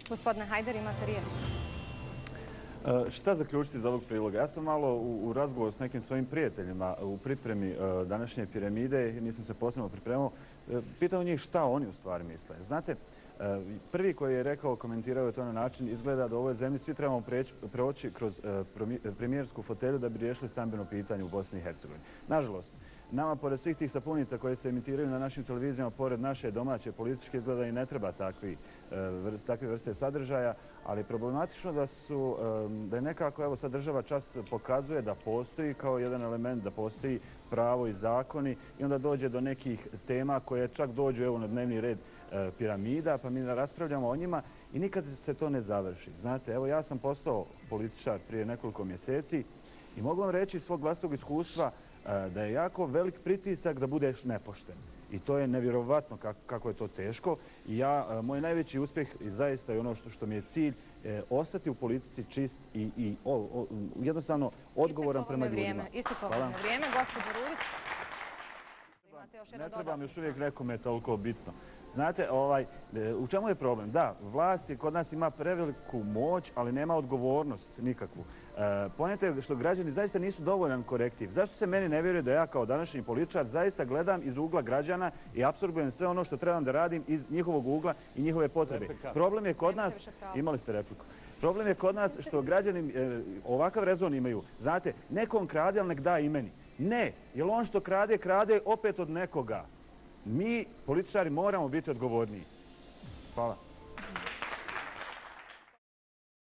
Gospodine Hajder, imate riječ. Šta zaključiti iz ovog priloga? Ja sam malo u razgovoru s nekim svojim prijateljima u pripremi današnje piramide, nisam se posebno pripremao, pitao njih šta oni u stvari misle. Znate, prvi koji je rekao, komentirao je to na način, izgleda da u ovoj zemlji svi trebamo proći kroz premijersku fotelju da bi riješili stambeno pitanje u Bosni i Hercegovini. Nažalost, nama, pored svih tih sapunica koje se emitiraju na našim televizijama, pored naše domaće političke, izgleda i ne treba takve vrste sadržaja, ali je problematično da je nekako, evo sad država čas pokazuje da postoji kao jedan element, da postoji pravo i zakoni i onda dođe do nekih tema koje čak dođu evo na dnevni red piramida, pa mi raspravljamo o njima i nikad se to ne završi. Znate, evo ja sam postao političar prije nekoliko mjeseci i mogu vam reći iz svog vlastitog iskustva da je jako velik pritisak da budeš nepošten. I to je nevjerovatno kako je to teško. I moj najveći uspjeh i zaista je ono što mi je cilj, ostati u politici čist i jednostavno odgovoran prema ljudima. Isteklo vam je vrijeme. Gospođo Rudić, imate još jedan Ne dodatni. trebam još uvijek nekome toliko bitno. Znate, u čemu je problem? Da, vlast kod nas ima preveliku moć, ali nema odgovornost nikakvu. Poenta je što građani zaista nisu dovoljan korektiv. Zašto se meni ne vjeruje da ja kao današnji političar zaista gledam iz ugla građana i apsorbujem sve ono što trebam da radim iz njihovog ugla i njihove potrebe? Problem je kod nas, imali ste repliku, problem je kod nas što građani ovakav rezon imaju. Znate, nekom krade, ali nek da i meni. Ne, jer on što krade, krade opet od nekoga. Mi, političari, moramo biti odgovorniji. Hvala.